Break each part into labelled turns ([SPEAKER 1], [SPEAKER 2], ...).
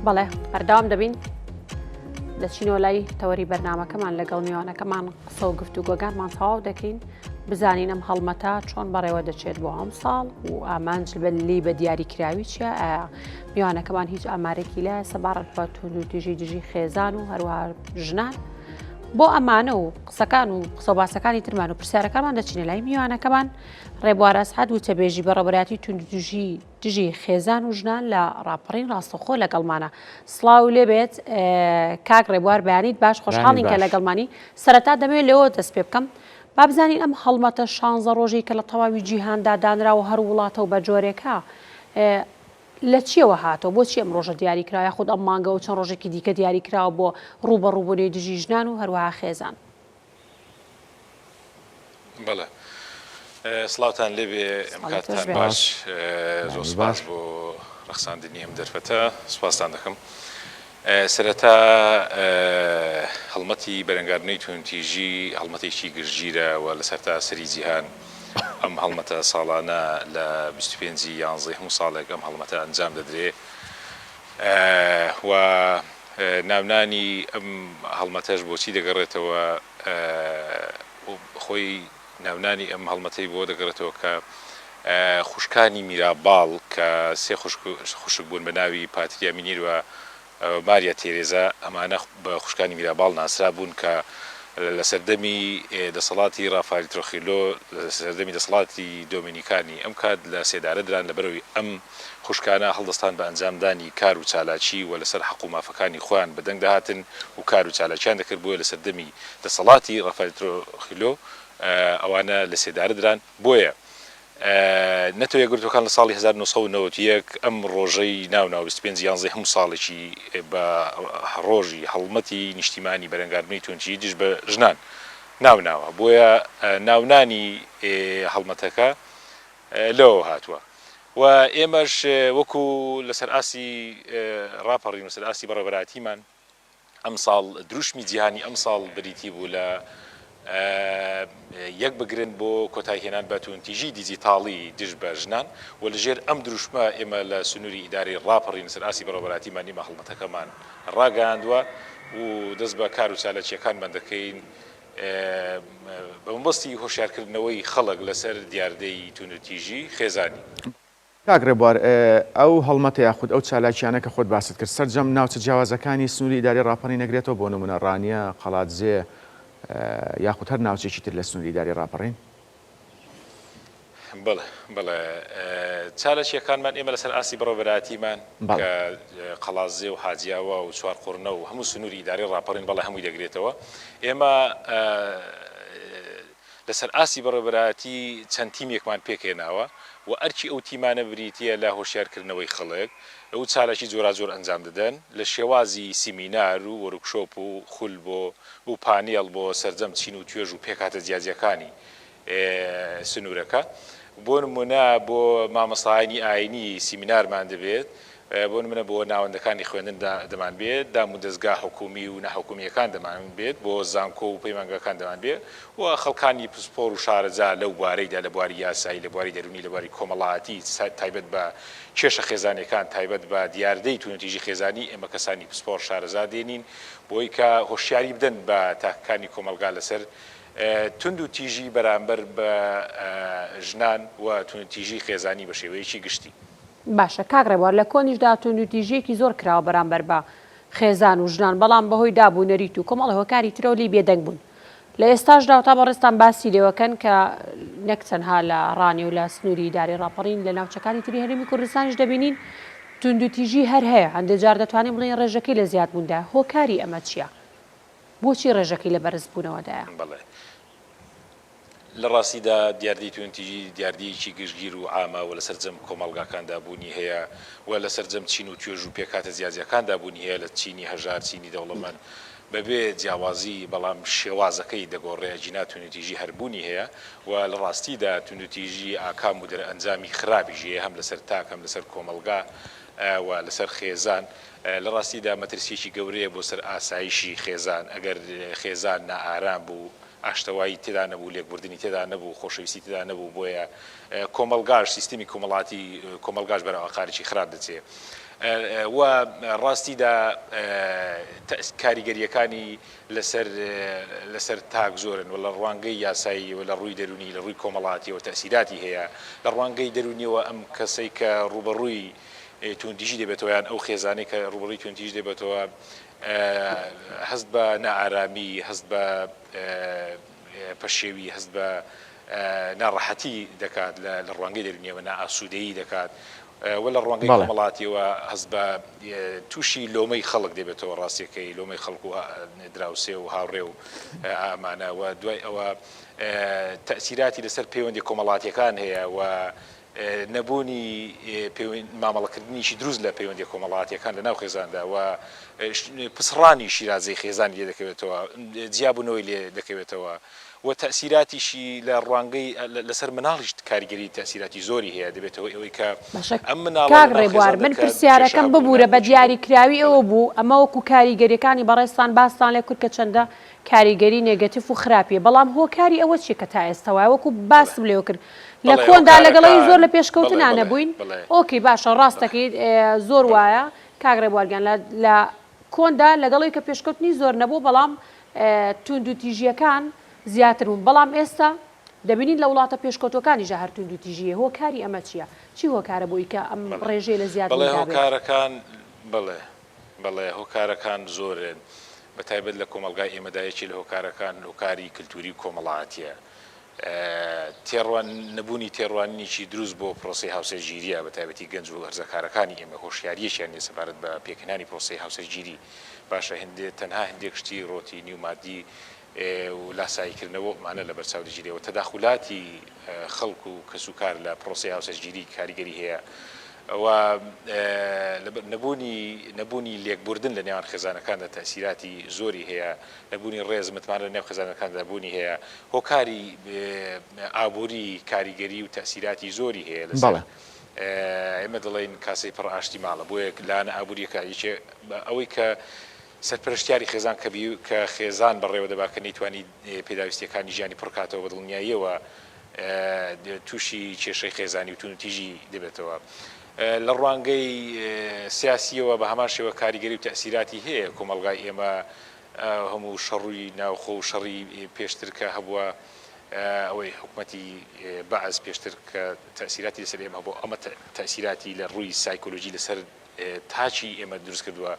[SPEAKER 1] بەڵێ بەردەوام دەبین دەچینەوە لای تەوەری بەرنمەکەمان لەگەڵ میوانەکەمان قسە و گفتوگۆگانمان تەواو دەکەین بزانین ئەم هەڵمەتە چۆن بەڕێوە دەچێت بۆ ئەم ساڵ و ئامانج بەلی بە دیاریکراوی چیە ئایا میوانەکەمان هیچ ئامارێکی لە سەبارەت بە توندوتیژی دژی خێزان و هەروەها ژنان بۆ ئەمانە و قسەکان و قسەباسەکانی ترمان و پرسیارەکانمان دەچینە لای میوانەکەمان ڕێبوار ئەسعەد وتەبێژی بەڕێوەبەرایەتی توندوتیژی دژی خێزان و ژنان لە ڕاپەڕین ڕاستەوخۆ لەگەڵمانە. سڵاو لێبێت کاک ڕێبوار بەیانیت باش خۆشحاڵین کە لەگەڵمانی. سەرەتا دەمەوێت لەوە دەست پێ بکەم با بزانین ئەم هەڵمەتە شانزە ڕۆژەی کە لە تەواوی جیهاندا دانراوە هەر وڵاتە و بە جۆرێکە لە چیەوە هاتەوە بۆچی ئەم ڕۆژە دیاری کراوە یاخود ئەم مانگە و چەند ڕۆژێکی دیکە دیاری کراوە بۆ ڕووبەڕووبوونەوەی دژی ژنان و هەروەها خێزان؟
[SPEAKER 2] بەڵێ سڵاوتان لێبێ ئەم کاتتان باش زۆر سپاس بۆ ڕەخساندنی ئەم دەرفەتە سپاستان دەکەم سەرەتا هەڵمەتی بەرەنگاربوونەوەی توندوتیژی هەڵمەتێکی گشتگیرە و لە سەرتاسەری جیهان ئەم هەڵمەتە ساڵانە لە 25 یانزەی هەموو ساڵێک ئەم هەڵمەتە ئەنجام دەدرێ و ناونانی ئەم هەڵمەتەش بۆچی دەگەڕێتەوە؟ خۆی ناونانی ئەم هەڵمەتەی بۆ دەگەڕێتەوە کە خوشکانی میراباڵ کە سێ خوشک بوون بە ناوی پاتریا مینیروا ماریا تێرێزا ئەمانە بە خوشکانی میراباڵ ناسرابوون کە لە سەردەمی دەسەڵاتی ڕافایل ترۆخیلۆ لە سەردەمی دەسەڵاتی دۆمینیکانی ئەم کات لە سێدارە دران لەبەرئەوەی ئەم خوشکانە هەڵدەستان بە ئەنجامدانی کار و چالاکی و لەسەر حەق و مافەکانی خۆیان بەدەنگ دەهاتن و کار و چالاکیان دەکرد بۆیە لە سەردەمی دەسەڵاتی ڕافایل ترۆخیلۆ ئەوانە لە سێدارە دران بۆیە نەتەوە یەکگرتووەکان لە ساڵی 1991 ئەم ڕۆژەی ناو ناو 25 یانزەی هەموو ساڵێکی بە ڕۆژی هەڵمەتی نیشتیمانی بەرەنگاربوونەوەی توندتیژی دژ بە ژنان ناو ناوە بۆیە ناونانی هەڵمەتەکە لەوەوە هاتووە و ئێمەش وەکو لەسەر ئاستی ڕاپەڕین و سەر ئاستی بەڕێوەبەرایەتیمان ئەمساڵ دروشمی جیهانی ئەمساڵ بریتی بوو لە یەک بگرن بۆ کۆتایهێنان بە توندتیژی دیجیتاڵی دژ بە ژنان و لەژێر ئەم دروشمە ئێمە لە سنووری ئیدارەی ڕاپەڕین سەر ئاستی بەڕێوەبەرایەتیمان ئێمە هەڵمەتەکەمان ڕاگەیاندووە و دەست بە کار و چالاکییەکانمان دەکەین بە مەبەستی هۆشیارکردنەوەی خەڵک لەسەر دیاردەی توندوتیژی خێزانی.
[SPEAKER 3] کاک ڕێبوار، ئەو هەڵمەتە یاخود ئەو چالاکییانە کە خۆت باست کرد، سەرجەم ناوچە جیاوازەکانی سنووری ئیداری ڕاپەڕین ئەگرێتەوە، بۆ نموونە ڕانیە، قەڵادزێ، یاخود هەر ناوچەیەکی تر لە سنووری ئیداری ڕاپەڕین؟
[SPEAKER 2] بەڵێ بەڵێ چالاکییەکانمان ئێمە لەسەر ئاستی بەڕێوەبەرایەتیمان کە قەڵادزێ و حاجیاوا و چوارقوڕنە و هەموو سنووری ئیدارەی ڕاپەڕین بەڵێ هەمووی دەگرێتەوە ئێمە لەسەر ئاستی بەڕێوەبەرایەتی چەند تیمێکمان پێکهێناوە و ئەرکی ئەو تیمانە بریتییە لە هۆشیارکردنەوەی خەڵک و چالاکی جۆراجۆر ئەنجام دەدەن لە شێوازی سیمینار و وۆرکشۆپ و خول بۆ و پانێڵ بۆ سەرجەم چین و توێژ و پێکهاتە جیاجیاکانی سنوورەکە. بۆ نموونە بۆ مامۆستایانی ئایینی سیمینارمان دەبێت، بۆ نموونە بۆ ناوەندەکانی خوێندن دەمانبێت، دامودەزگا حکوومی و ناحکوومییەکان دەمانبێت، بۆ زانکۆ و پەیمانگاکان دەمانبێت و خەڵکانی پسپۆر و شارەزا لەو بوارەیدا لە بواری یاسایی، لە بواری دەروونی، لە بواری کۆمەڵایەتی تایبەت بە کێشە خێزانییەکان، تایبەت بە دیاردەی توندوتیژی خێزانی، ئێمە کەسانی پسپۆڕ شارەزا دێنین بۆی کە هۆشیاری بدەن بە تاکەکانی کۆمەڵگا لەسەر توند و تیژی بەرامبەر بە ژنان و توندوتیژی خێزانی بە شێوەیەکی گشتی.
[SPEAKER 1] باشە کاک ڕێبوار لە کۆنیشدا توندوتیژیەکی زۆر کراوە بەرامبەر بە خێزان و ژنان بەڵام بەهۆی داب و نەریت و کۆمەڵێ هۆکاری ترەوە لێی بێدەنگ بوون لە ئێستاشدا و تا بەڕێزتان باسی لێوەکەن کە نەک تەنها لە ڕانیە و لە سنووری ئیدارەی ڕاپەڕین لە ناوچەکانی تری هەرێمی کوردستانیش دەبینین توندوتیژی هەر هەیە هەندێ جار دەتوانین بڵێین ڕێژەکەی لە زیادبووندایە هۆکاری ئەمە چییە؟ بۆچی ڕێژەکەی لە بەرزبوونەوەدایە؟
[SPEAKER 2] بەڵێ. لە ڕاستیدا دیاردەی توندوتیژی دیاردەیەکی گشتگیر و عامە و لە سەرجەم کۆمەڵگاکاندا بوونی هەیە و لە سەرجەم چین و توێژ و پێکهاتە جیاجیاکاندا بوونی هەیە لە چینی هەژار، چینی دەوڵەمەند بەبێ جیاوازی، بەڵام شێوازەکەی دەگۆڕێ، ئەگینا توندوتیژی هەر بوونی هەیە و لە ڕاستیدا توندوتیژی ئاکام و دەرئەنجامی خراپیش هەیە هەم لەسەر تاک هەم لەسەر کۆمەڵگا و لەسەر خێزان. لە ڕاستیدا مەترسییەکی گەورەیە بۆ سەر ئاسایشی خێزان، ئەگەر خێزان نائارام بوو، ئاشتەوایی تێدا نەبوو، لێکبوردنی تێدا نەبوو، خۆشەویستی تێدا نەبوو، بۆیە کۆمەڵگاش، سیستمی کۆمەڵاتی کۆمەڵگاش بەرەو ئاقارێکی خراپ دەچێ. و ڕاستیدا کاریگەرییەکانی لەسەر لەسەر تاک زۆرن و لە ڕوانگەی یاسایی و لە ڕووی دەروونی لە ڕووی کۆمەڵاتیەوە تەئسیراتی هەیە لە ڕوانگەی دەروونیەوە ئەم کەسەی کە ڕووبەڕووی توندتیژی دەبێتەوە یان ئەو خێزانەی کە ڕووبەڕووی توندتیژی دەبێتەوە هەست بە نائارامی هەست بە پەشێوی هەست بە ناڕەحەتی دەکات لە ڕوانگەی دەروونیەوە نائاسوودەیی دەکات و لە ڕوانگەی کۆمەڵاتیەوە هەست بە تووشی لۆمەی خەڵک دەبێتەوە ڕاستیەکەی لۆمەی خەڵک و دراوسێ و هاوڕێ و ئەمانە و دوای ئەوە تەئسیراتی لەسەر پەیوەندی کۆمەڵاتیەکان هەیە و نەبوونی مامەڵەکردنیی دروست لە پەیوەندیە کۆمەڵاتیەکان لە ناو خێزاندا و پچڕانی شیرازەی خێزانی لێ دەکەوێتەوە، جیابوونەوەی لێ دەکەوێتەوە و تەئسیراتیشی لە ڕوانگەی لەسەر مناڵیش کاریگەری تەئسیراتی زۆری هەیە، دەبێتە هۆی ئەوەی کە
[SPEAKER 1] باشە
[SPEAKER 2] ئەم مناڵە
[SPEAKER 1] کاک
[SPEAKER 2] لە ناو
[SPEAKER 1] ڕێبوار
[SPEAKER 2] خێزاندا
[SPEAKER 1] من
[SPEAKER 2] کە کێشە
[SPEAKER 1] پرسیارەکەم
[SPEAKER 2] هەبوو
[SPEAKER 1] ببورە بە
[SPEAKER 2] ناکۆکی بوو.
[SPEAKER 1] دیاریکراوی
[SPEAKER 2] بەڵێ.
[SPEAKER 1] ئەوە بوو ئەمە وەکو کاریگەریەکانی بەڕێزتان باستان لێ کرد کە چەندە کاریگەری negative و خراپیە بەڵام هۆکاری ئەوە چیە کە تا ئێستا وایە وەکو
[SPEAKER 2] بەڵێ.
[SPEAKER 1] باسم لێوە کرد لە
[SPEAKER 2] بەڵێ
[SPEAKER 1] کۆندا لەگەڵی زۆر
[SPEAKER 2] هۆکارەکان
[SPEAKER 1] لە
[SPEAKER 2] بەڵێ
[SPEAKER 1] پێشکەوتنا
[SPEAKER 2] بەڵێ
[SPEAKER 1] نەبووین
[SPEAKER 2] بەڵێ
[SPEAKER 1] okay باشە ڕاست
[SPEAKER 2] بەڵێ
[SPEAKER 1] دەکەیت زۆر
[SPEAKER 2] بەڵێ.
[SPEAKER 1] وایە کاک ڕێبوار گیان لە لە کۆندا لەگەڵی کە پێشکەوتنی زۆر نەبوو بەڵام توندوتیژیەکان زیاتر بوون بەڵام ئێستا دەبینین لە وڵاتە پێشکەوتوەکانیشدا هەر توندوتیژی هەیە هۆکاری ئەمە چیە چی هۆکارە بۆی کە ئەم
[SPEAKER 2] بەڵێ
[SPEAKER 1] ڕێژەیە لە
[SPEAKER 2] بەڵێ
[SPEAKER 1] زیادبووندا بێت؟
[SPEAKER 2] هۆکارەکان بەڵێ بەڵێ هۆکارەکان زۆرن بە تایبەت لە کۆمەڵگای ئێمەدا یەکێ لە هۆکارەکان هۆکاری کلتوری و کۆمەڵاتیە تێڕوان نەبوونی تێڕوانینێکی دروست بۆ پرۆسەی هاوسەرگیرییە، بە تایبەتی گەنج و هەرزەکارەکانی ئێمە هۆشیارییەکیان نییە سەبارەت بە پێکهێنانی پرۆسەی هاوسەرگیری، باشە هەندێ تەنها هەندێک شتی ڕۆتینی و مادی و لاساییکردنەوە و ئەمانە لەبەرچاو دەگیرێ و تەداخولاتی خەڵک و کەسوکار لە پرۆسەی هاوسەرگیری کاریگەری هەیە و نەبوونی نەبوونی لێکبوردن لە نێوان خێزانەکاندا تەئسیراتی زۆری هەیە. نەبوونی ڕێز، متمانە لە نێو خێزانەکاندا بوونی هەیە، هۆکاری ئابووری کاریگەری و تەئسیراتی زۆری هەیە لەسەر ئێمە دەڵێین کاسەی پڕ ئاشتی ماڵە، بۆیە لایەنە ئابوورییەکە یەکێ ئەوەی کە سەرپەرشتیاری خێزان کە کە خێزان بەڕێوە دەبا کە نەیتوانی پێداویستییەکانی ژیانی پڕ کاتەوە بە دڵنیاییەوە تووشی کێشەی خێزانی و توندوتیژی دەبێتەوە. لە ڕوانگەی سیاسییەوە بە هەمان شێوە کاریگەری و تەئسیراتی هەیە، کۆمەڵگای ئێمە هەموو شەڕی ناوخۆ و شەڕی پێشتر کە هەبووە ئەوەی حکومەتی بەعس پێشتر کە تەئسیراتی لەسەر ئێمە هەبوو ئەمە تەئسیراتی لە ڕووی سایکۆلۆژی لەسەر تاکی ئێمە دروست کردووە.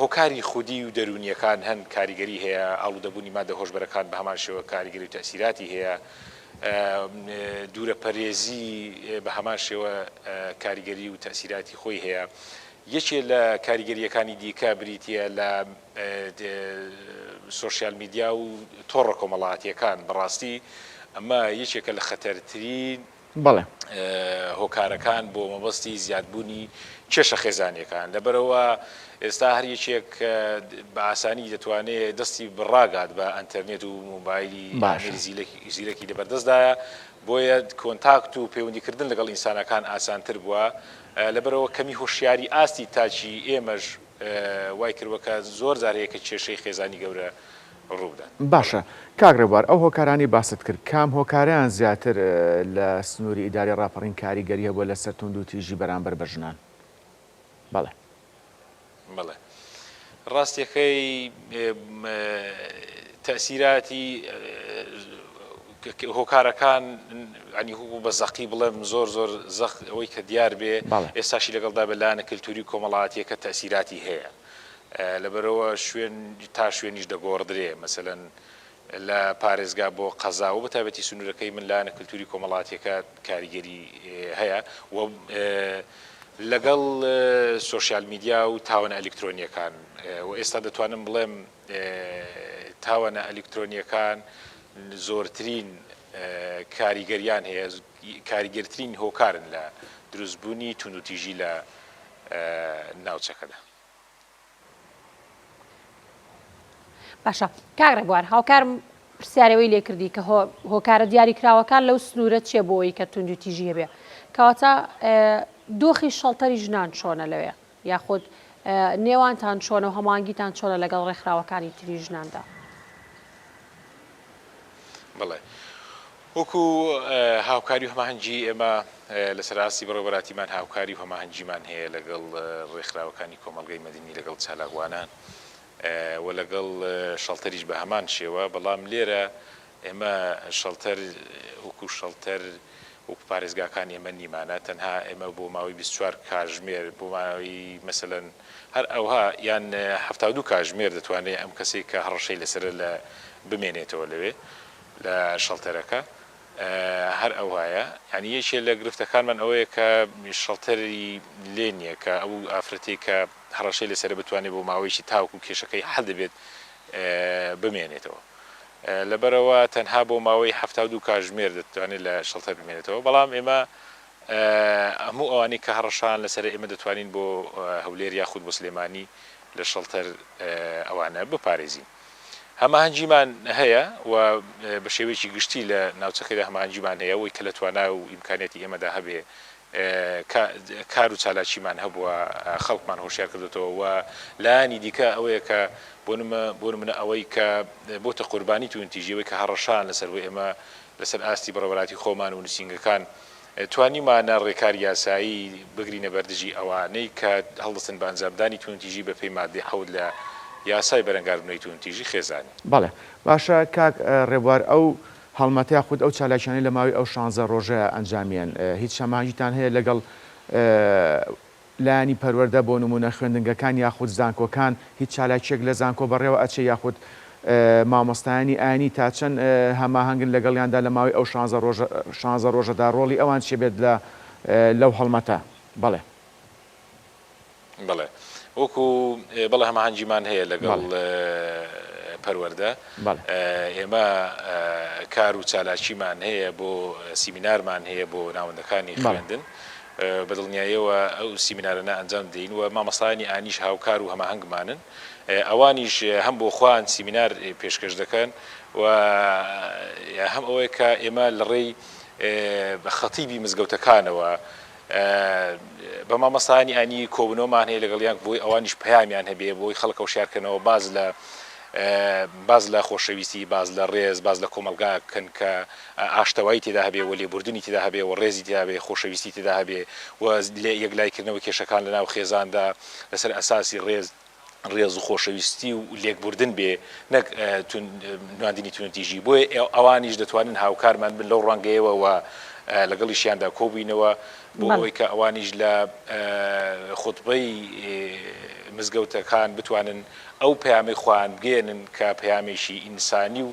[SPEAKER 2] هۆکاری خودی و دەروونییەکان هەن کاریگەری هەیە، ئاڵوودەبوونی مادە هۆشبەرەکان بە هەمان شێوە کاریگەری و تەئسیراتی هەیە، دوورەپەرێزی بە هەمان شێوە کاریگەری و تەئسیراتی خۆی هەیە. یەکێ لە کاریگەرییەکانی دیکە بریتییە لە سۆشیال میدیا و تۆڕە کۆمەڵایەتییەکان، بەڕاستی ئەمە یەکێکە لە خەتەرترین
[SPEAKER 3] بەڵێ.
[SPEAKER 2] هۆکارەکان بۆ مەبەستی زیادبوونی کێشە خێزانییەکان، لەبەرئەوە ئێستا هەر یەکێک بە ئاسانی دەتوانێت دەستی بڕاگات بە ئەنتەرنێت و مۆبایلی
[SPEAKER 3] باشە.
[SPEAKER 2] ئامێری زیرەکی لەبەردەستدایە، بۆیە کۆنتاکت و پەیوەندیکردن لەگەڵ ئینسانەکان ئاسانتر بووە، لەبەرئەوە کەمی هۆشیاری ئاستی تاکی ئێمەش وای کردووە کە زۆر جار هەیە کە کێشەی خێزانی گەورە ڕووبدات.
[SPEAKER 3] باشە کاک ڕێبوار ئەو هۆکارانەی باست کرد کام هۆکارەیان زیاتر لە سنووری ئیدارەی ڕاپەڕین کاریگەری هەبووە لەسەر توندوتیژی بەرامبەر بە ژنان؟ بەڵێ.
[SPEAKER 2] بەڵێ ڕاستیەکەی تەئسیراتی هۆکارەکان ینی هو بە زەقی بڵێم زۆر زۆر زەق ئەوەی کە دیار بێ ئێستاشی لەگەڵدا بە لایەنە کلتوری و کۆمەڵاتیەکە تەئسیراتی هەیە لەبەرئەوە شوێن تا شوێنیش دەگۆڕدرێ مەسەلەن لە پارێزگا بۆ قەزا و بەتایبەتی سنوورەکەی من لایەنە کلتوری کۆمەڵاتیەکە کاریگەری هەیە و لەگەڵ سۆشیال میدیا و تاوانە ئەلیکترۆنیەکان و ئێستا دەتوانم بڵێم تاوانە ئەلیکترۆنیەکان زۆرترین کاریگەریان هەیە کاریگەرترین هۆکارن لە دروستبوونی توندوتیژی لە ناوچەکەدا.
[SPEAKER 1] باشە کاک ڕێبوار هاوکارم پرسیارەوەی لێ کردی کە هۆکارە دیاریکراوەکان لەو سنوورە چیە بۆ ئەوەی کە توندوتیژی هەبێ کەواتە دۆخی شەڵتەری ژنان چۆنە لەوێ یاخود نێوانتان چۆنە و هەماهەنگیتان چۆنە لەگەڵ ڕێکخراوەکانی تری ژناندا؟
[SPEAKER 2] بەڵێ. وەکو هاوکاری و هەماهەنگی ئێمە لەسەر ئاستی بەڕێوەبەراتیمان هاوکاری و هەماهەنگیمان هەیە لەگەڵ ڕێکخراوەکانی کۆمەڵگەی مەدەنی لەگەڵ چالاکوانان و لەگەڵ شەڵتەریش بە هەمان شێوە، بەڵام لێرە ئێمە شەڵتەر وەکو شەڵتەر وەکو پارێزگاکان ئێمە نیمانە تەنها ئێمە بۆ ماوەی 24 کاژمێر بۆ ماوەی مەسەلەن هەر ئەوها یان 72 کاژمێر دەتوانێت ئەم کەسێک کە هەڕەشەی لەسەرە لە بمێنێتەوە لەوێ لە شەڵتەرەکە هەر ئەوهایە یانی یەکێ لە گرفتەکانمان ئەوەیە کە شەڵتەری لێ نییە کە ئەو ئافرەتەی کە هەڕەشەی لەسەرە بتوانێت بۆ ماوەیەکی تاوەکو کێشەکەی حەل دەبێت بمێنێتەوە لەبەرئەوە تەنها بۆ ماوەی 72 کاژمێر دەتوانێت لە شەڵتەر بمێنێتەوە بەڵام ئێمە هەموو ئەوانەی کە هەڕەشان لەسەرە ئێمە دەتوانین بۆ هەولێر یاخود بۆ سلێمانی لە شەڵتەر ئەوانە بپارێزین. هەماهەنگیمان هەیە و بە شێوەیەکی گشتی لە ناوچەکەدا هەماهەنگیمان هەیە، ئەوەی کە لە توانا و ئیمکانیاتی ئێمەدا هەبێ کار و چالاکیمان هەبووە، خەڵکمان هۆشیار کردۆتەوە و لایەنی دیکە ئەوەیە کە بۆ نمونە ئەوەی کە بۆتە قوربانی توندتیژی، ئەوەی کە هەڕەشەیان لەسەر بوو ئێمە لەسەر ئاستی بەڕێوەبەرایەتی خۆمان و نووسینگەکان توانیومانە ڕێکاری یاسایی بگرینە بەر دژی ئەوانەی کە هەڵدەستن بە ئەنجامدانی توندوتیژی بەپێی ماددەی حەوت لە یاسای بەرەنگاربوونەوەی توندوتیژی خێزانی.
[SPEAKER 3] بەڵێ باشە کاک ڕێبوار ئەو هەڵمەتە یاخود ئەو چالاکیانەی لە ماوەی ئەو شانزە ڕۆژەیا ئەنجامیەن هیچ هەماهەنگیتان هەیە لەگەڵ لایەنی پەروەردە بۆ نموونە خوێندنگەکان یاخود زانکۆکان هیچ چالاکیەک لە زانکۆ بەڕێوە ئەچێ یاخود مامۆستایانی ئاینی تا چەند هەماهەنگن لەگەڵیاندا لە ماوەی ئەو شانزە ڕۆژە شانزە ڕۆژەدا ڕۆڵی ئەوان چی بێت لە لەو هەڵمەتە؟ بەڵێ.
[SPEAKER 2] بەڵێ وەکو بەڵێ هەماهەنگیمان هەیە لەگەڵ پەروەردە ئێمە کار و چالاکیمان هەیە بۆ سیمینارمان هەیە بۆ ناوەندەکانی خوێندن بە دڵنیاییەوە ئەو سیمینارانە ئەنجام دەدەین و مامۆستایانی ئانیش هاوکار و هەماهەنگمانن، ئەوانیش هەم بۆ خۆیان سیمینار پێشکەش دەکەن و هەم ئەوەیە کە ئێمە لە ڕێی خەتیبی مزگەوتەکانەوە بە مامۆستایانی ئانی کۆبوونەوەمان هەیە لەگەڵیان بۆی ئەوانیش پەیامیان هەبێ بۆی خەڵک هۆشیار کەنەوە باس لە باس لە خۆشەویستی، باس لە ڕێز، باس لە کۆمەڵگا بکەن کە ئاشتەوایی تێدا هەبێ و لێبوردنی تێدا هەبێ و ڕێزی تێدا هەبێ، خۆشەویستی تێدا هەبێ و یەکلاییکردنەوەی کێشەکان لەناو خێزاندا لەسەر ئەساسی ڕێز، ڕێز و خۆشەویستی و لێکبوردن بێ نەک نواندنی توندوتیژی. بۆیە ئەوانیش دەتوانن هاوکارمان بن لەو ڕوانگەیەوە و لەگەڵیشیاندا کۆبووینەوە بۆ ئەوەی کە ئەوانیش لە خوتبەی مزگەوتەکان بتوانن ئەو پەیامەی خۆیان بگەیەنن کە پەیامێکی ئینسانی و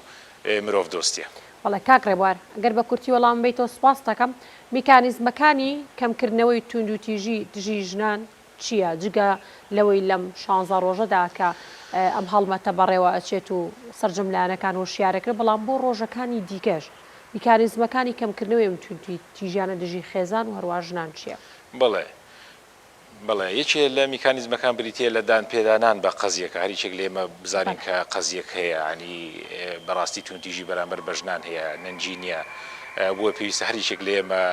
[SPEAKER 2] مرۆڤ دۆستیە.
[SPEAKER 1] بەڵێ کاک ڕێبوار گەر بە کورتی وەڵامم بەیتەوە سوپاست دەکەم. میکانیزمەکانی کەمکردنەوەی توندوتیژی دژی ژنان چییە جگە لەوەی لەم شانزە ڕۆژەدا کە ئەم هەڵمەتە بەڕێوە ئەچێت و سەرجەم لایەنەکان هۆشیارەکرێن بەڵام بۆ ڕۆژەکانی دیکەش میکانیزمەکانی کەمکردنەوەی ئەم توندوتیژیانە دژی خێزان و هەروا ژنان چییە؟
[SPEAKER 2] بەڵێ بەڵێ، یەکێ لە میکانیزمەکان بریتییە لە دانپێدانان بە قەزیەکە، هەر یەکێک لە ئێمە بزانین کە قەزیەک هەیە، یانی بەڕاستی توندتیژی بەرامبەر بە ژنان هەیە، نەنگی نییە، بۆیە پێویستە هەر یەکێک لە ئێمە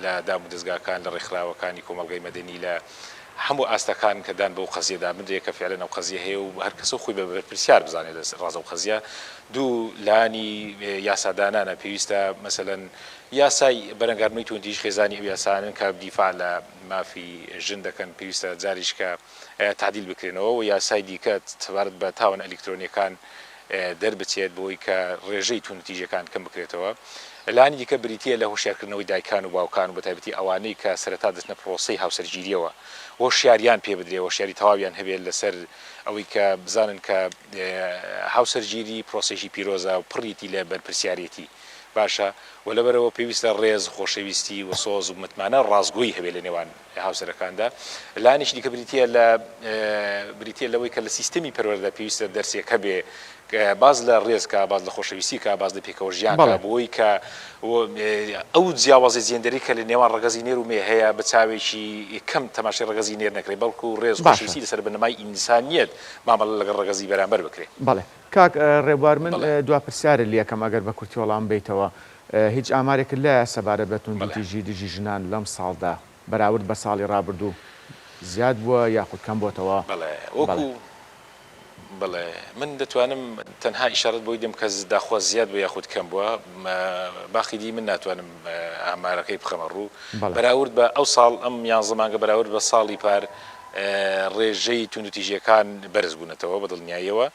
[SPEAKER 2] لە دامودەزگاکان، لە ڕێکخراوەکانی کۆمەڵگەی مەدەنی، لە هەموو ئاستەکان کە دان بەو قەزیەدا بنرێ کە فیعلەن ئەو قەزیە هەیە و هەر کەسە خۆی بە بەرپرسیار بزانێت لە ڕاز ئەو قەزیە. دوو، لایەنی یاسادانانە، پێویستە مەسەلەن یاسای بەرەنگاربوونەوەی توندتیژی خێزانی ئەو یاسایانەن کە دیفاع لە مافی ژن دەکەن، پێویستە جاریش کە تەعدیل بکرێنەوە و یاسای دیکە سەبارەت بە تاوانە ئەلیکترۆنییەکان دەربچێت بۆی کە ڕێژەی توندوتیژییەکان کەم بکرێتەوە. لایەنی دیکە بریتییە لە هۆشیارکردنەوەی دایکان و باوکان و بەتایبەتی ئەوانەی کە سەرەتا دەچنە پرۆسەی هاوسەرگیرییەوە هۆشیاریان پێ بدرێ، هۆشیاری تەواویان هەبێت لەسەر ئەوەی کە بزانن کە هاوسەرگیری پرۆسەیەکی پیرۆزە و پڕیەتی لە بەرپرسیارێتی. باشە و لەبەرئەوە پێویستە ڕێز، خۆشەویستی و سۆز و متمانە ڕاستگۆیی هەبێت لە نێوان هاوسەرەکاندا. لایەنێکی دیکە بریتییە لە بریتییە لەوەی کە لە سیستەمی پەروەردە پێویستە دەرسێک هەبێ باس لە ڕێز کا، باس لە خۆشەویستی کا، باس لە پێکەوە ژیان کا، بۆی کە ئەو جیاوازی جێندەری کە لە نێوان ڕەگەزی نێر و مێ هەیە بە چاوێکی کەم تەماشای ڕەگەزی نێر نەکرێت، بەڵکو ڕێز، خۆشەویستی لەسەر بنەمای ئینسانیەت مامەڵە لەگەڵ ڕەگەزی بەرامبەر بکرێ.
[SPEAKER 3] بەڵێ. کاک ڕێبوار من دوا پرسیارت لێکەم ئەگەر بە کورتی وەڵام بەیتەوە هیچ ئامارێکت لایە سەبارەت بە توندوتیژی دژی ژنان لەم ساڵدا بەراورد بە ساڵی ڕابردوو زیاد بووە یاخود کەم بۆتەوە؟
[SPEAKER 2] بەڵێ وەکو. بەڵێ من دەتوانم تەنها ئیشارەت بۆی دەم کە داخواز زیاد بووە یاخود کەم بووە، باقی دی من ناتوانم ئامارەکەی بخەمە ڕوو. بەراورد بە ئەو ساڵ ئەم یانزە مانگە بەراورد بە ساڵی پار ڕێژەی توندوتیژییەکان بەرز بوونەتەوە بە دڵنیاییەوە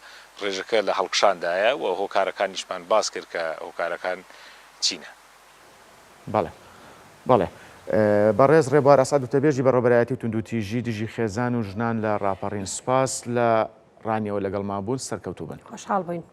[SPEAKER 2] ڕێژەکە لە هەڵکشاندایە و هۆکارەکانیشمان باس کرد کە هۆکارەکان چینە.
[SPEAKER 3] بەڵێ بەڵێ بەڕێز ڕێبوار ئەسعەد وتەبێژی بەڕێوەبەرایەتی توندوتیژی دژی خێزان و ژنان لە ڕاپەڕین سوپاس لە ڕانیەوە لەگەڵمان بوون سەرکەوتوو بن.
[SPEAKER 1] خۆشحاڵ بووین.